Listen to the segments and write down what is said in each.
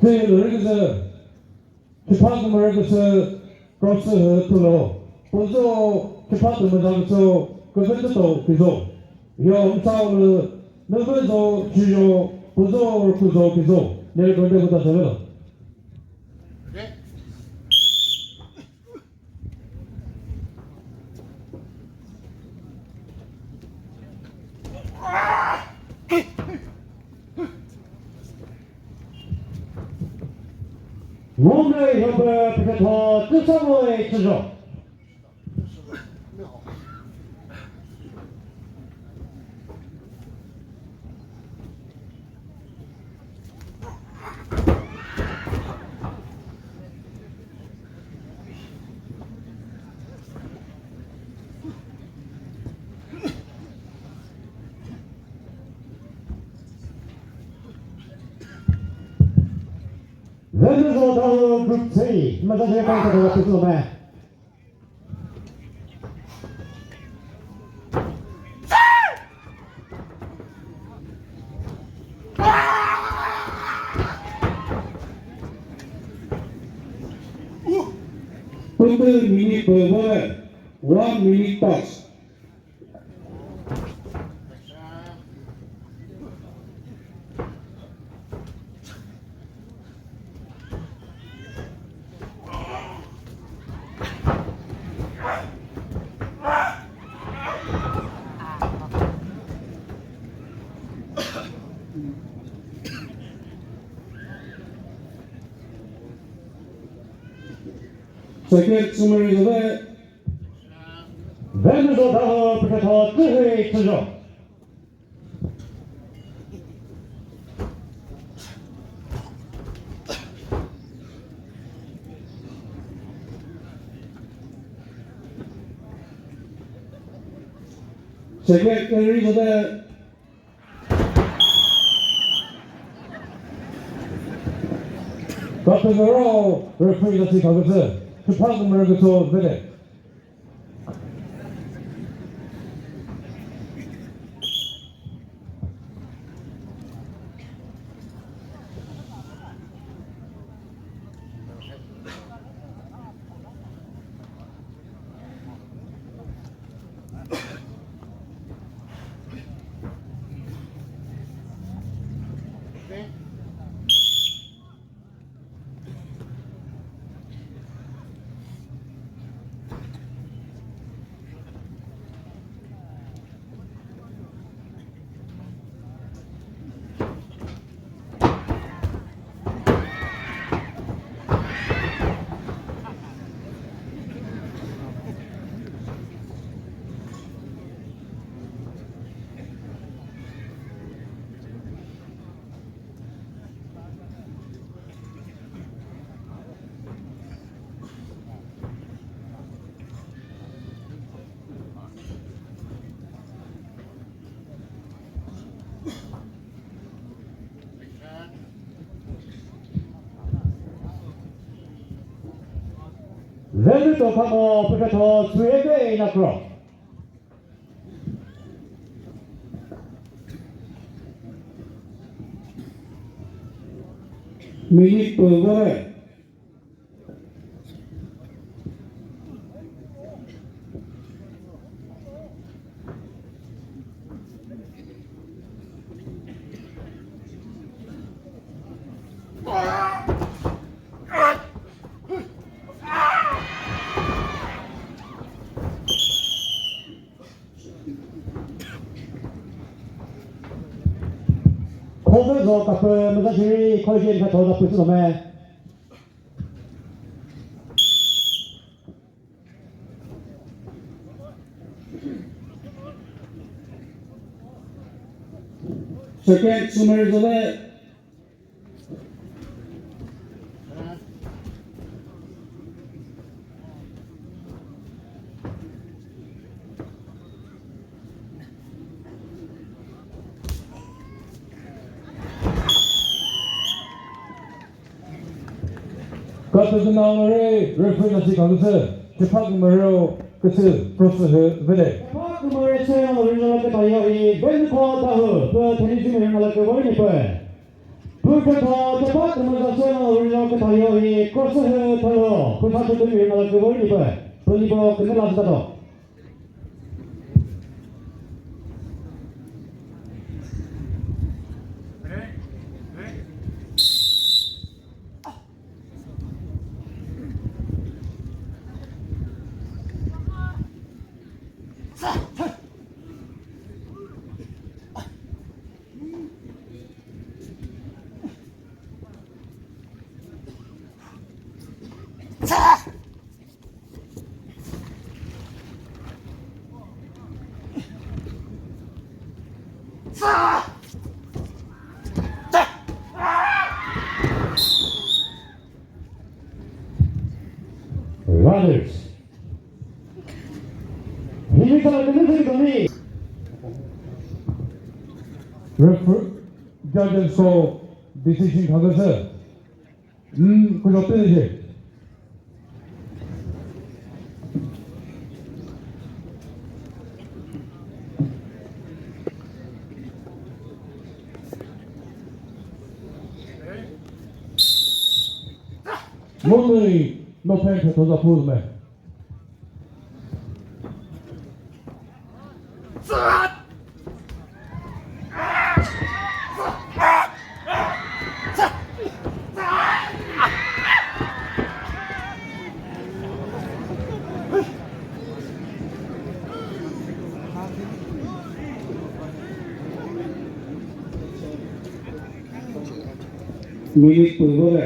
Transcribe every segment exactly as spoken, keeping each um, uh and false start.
Tüyülü rüküzü, chipha kümürü küsü, krosü hü thülo. Püzü, chipha kümüza küsü, küpütüto küzü. Yo, umsa ulü, nüvüzü, chüzü, püzü, rüküzü küzü. Neri künde kuta sövelo. Mumlei hüpü püketho tüsavoi chüzho. Venezuela group three, mata je kan ka püsü me. Pütü minute bü one minute pass. Second summary züve. Venuzo Dawhuo püketho tühü chüzho. Secretary züve. Kapezoro referee la si kagüzü. Chipha kümürü küso vede. Venüto Phamo püketho three ve inakro. Minute pü vore. Kho vü zo kapü müzha shiri kho jin kha tho za püsü zo me. Second summary zole. Katüzü nangre referee na si kangse, chipha kümüre küsü, prosü hü vele. Chipha kümüre se original ke tayo i, Venüko Dawhuo, pü theni jimi hü nalake wori ni pü. Pü kretho, chipha kümüre se Tayo hi cross hü thalo, pütha thütü mi mala küvori ni pü, pülipo künü la sita to. Runners. Hili kala kene thik doni. Refer-, judges ko decision khaküsü. Hmm, kujo pili je. Mutui no pen thoza pul me. Minute püh ko le.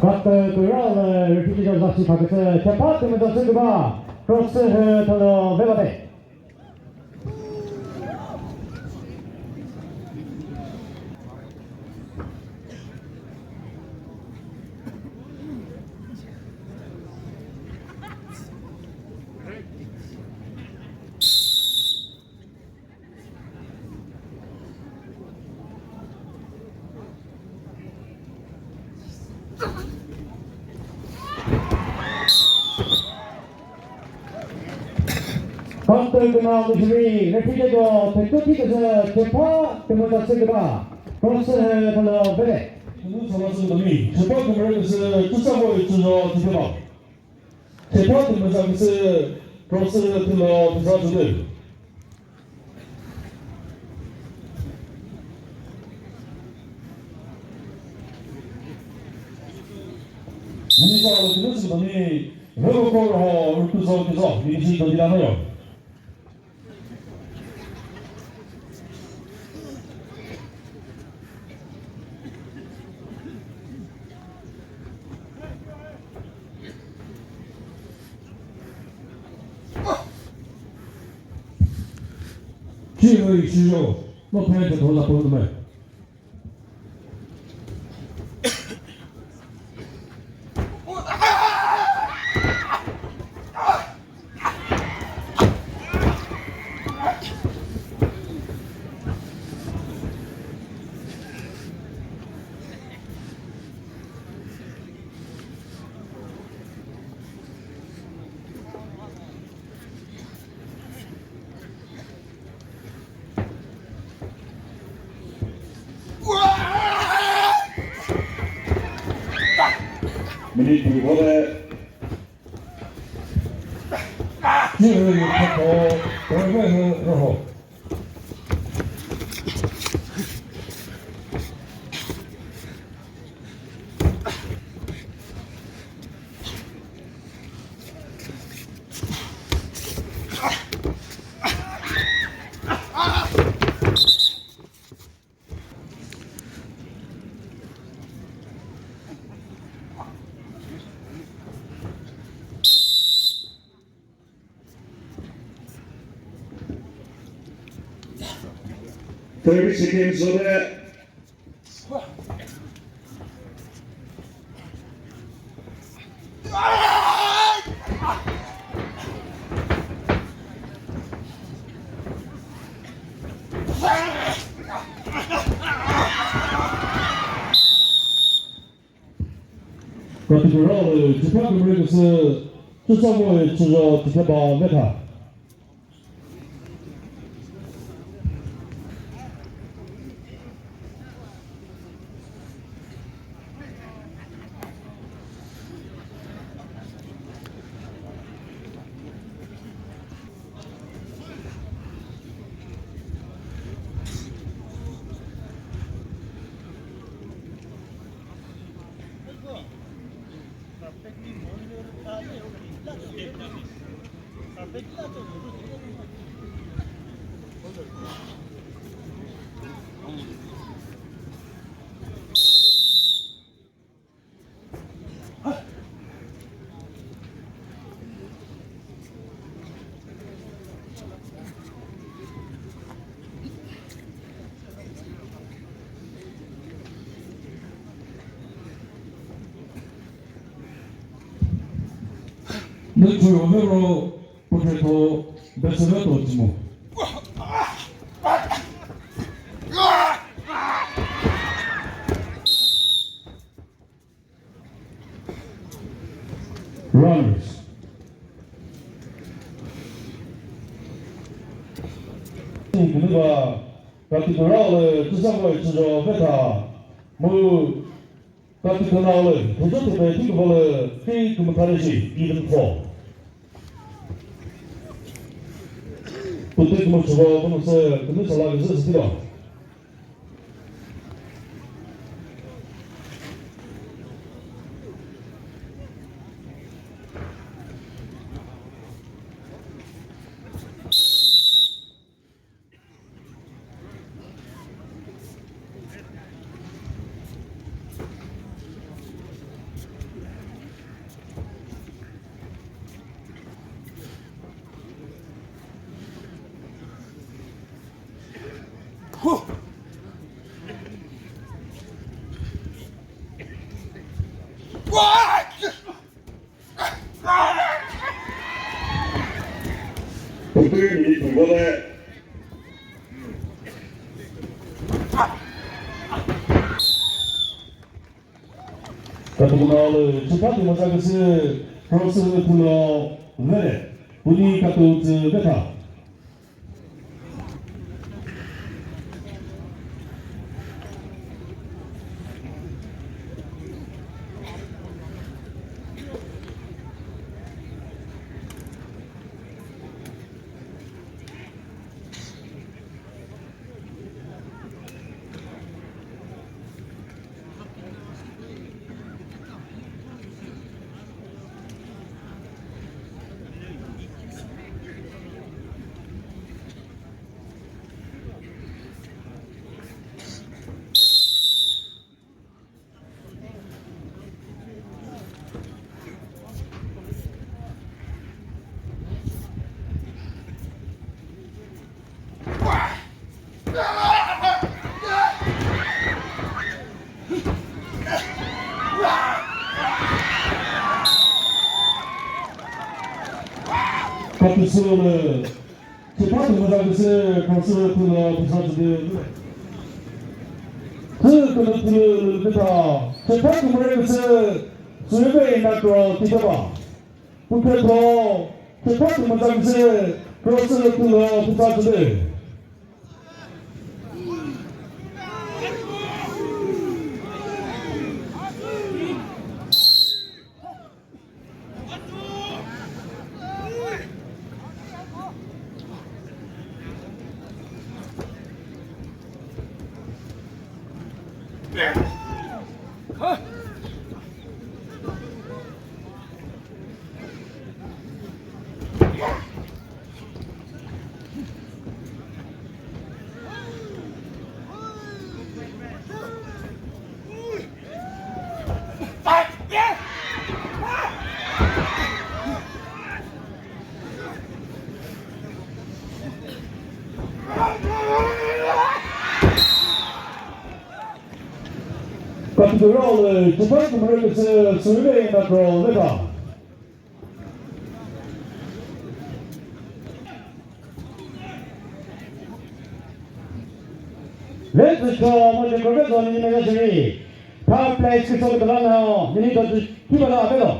Kate kura le referee judge zasi thaküsü, chepa tümüza sü küba, cross hü thalo veva de. Kante kena lüshiri, referee ko, phetho thi küsü, chepa, tümüza sü küba, cross hü thalo vele. Tümüza sü kümi, chepa kümüre küsü, tüsa boy tüzo, tüzo ba. Chepa tümüza küsü, cross hü thalo, tüsa tüdü. Minute alü kümüzü bani, Rökokor ho, rüpüzo küzo, minute dodila mayo. Chiro, chiro, no phe to la pon me. Minute three ko le. Ni rü yu pha ko, ko rü hü rü ho. Thirty seconds over. Katikura lü chipha kümre küsü chüsa vo chüzo titheba vetha. Nüchü vero portrait besüve to chimo. Runners. Künüva katikura lü chüsa vo chüzo vetha mu katiküna lü thüzho thüpe thiküvo lü three kümüthari shi even four. Pütü kümüchüvo künüsü künü sala küzü sitilo. Pütü mi püvole. Katukuna lü chipha tümüza küsü Professor Phulo Vele, puni katu tsü vetha. Kapısını Chepha kümüza küsü Professor Phulo Phusa Tsüdü. Tsü kümütülü lüta. Chepha kümüre küsü Sürübe Inakro Tijaba. Puketho. Chepha kümüza küsü Professor Phulo Phusa Tsüdü. Katikura lü chepha kümüre küsü Sürübe Inakro lüta. Ve tsü cho mo je ko ve zo ni me ga jeri. Power play six of the run now. Ni ni do ju ki ba la ve lo.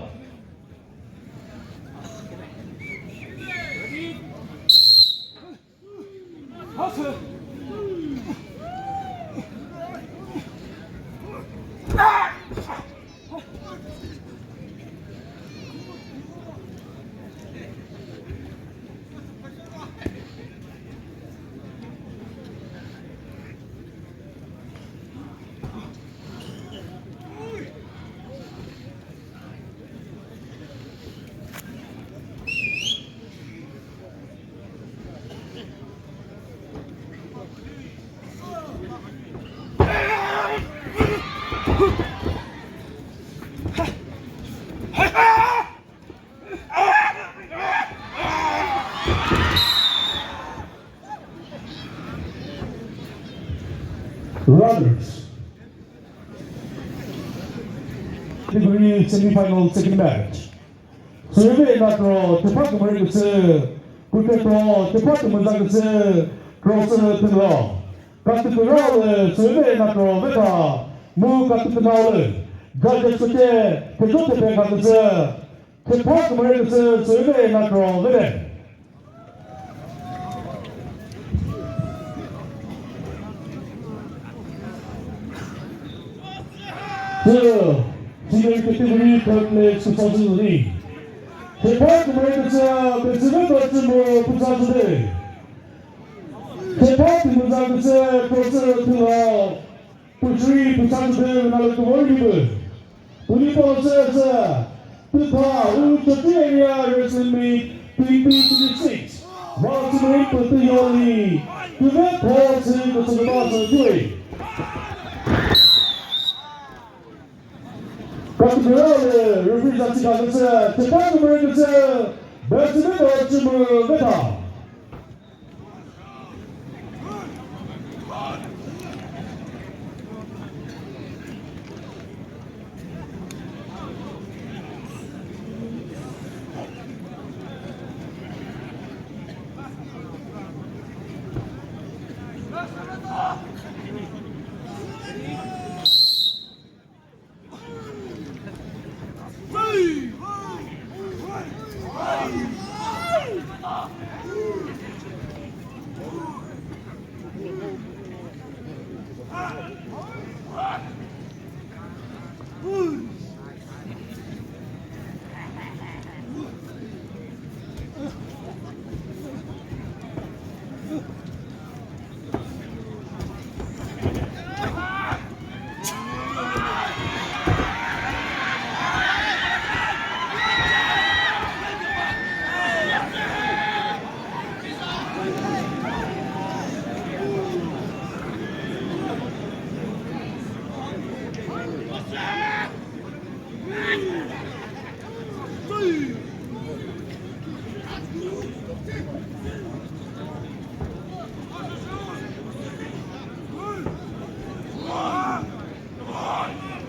Runners. Degree semifinal second match. Sürüve natro, tepa kümüre küsü, kükre pro, tepa kümüza küsü, cross tülo. Katü püra le, sürüve natro, veta, mu katü püra le, gaje süte, tejo tepe katüsü, tepa kümüre küsü, sürüve natro, vete. Senior category third place two thousand three. Tepa kümüre küsü, küsü küsü mu küsü küsü. Tepa kümüza küsü, küsü küsü. Putri putsa tüphe nalü tüvori lipü. Puni po sü sü. Tüpha u Chokri area wrestling meet twenty twenty-six. Vatsumri pütü yoli. Tüve pho sü kutsukuma sü tüve. Katüphe le referee zatsi ka sü. Tepa kümüre küsü. Betsüme to chümü veta.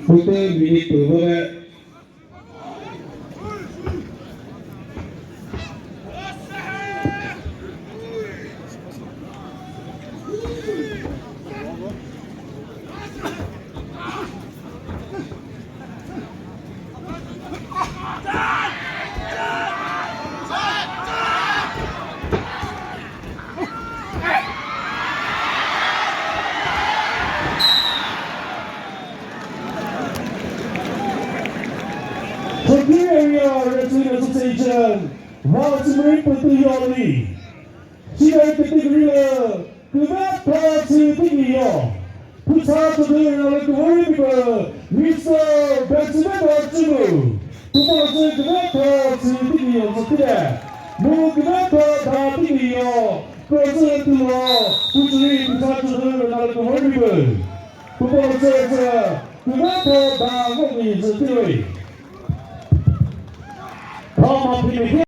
Pute minute püvüre. Chokri Area Wrestling Association, Vatsumri Pütüyoli, senior category lü, küvetho tsü tiki yo. Putsa tüdü nalü küvori pipü, Mister Betsime Dotsumu. Pupolosü küvetho tsü tiki yo tsü tüde. Mu küvetho da tiki yo. Krotsü tülo, kutsüri putsa tüdü nalü küvori pipü. Pupolosü tsü, küvetho da ngoni tsü tüde. Thoma pimi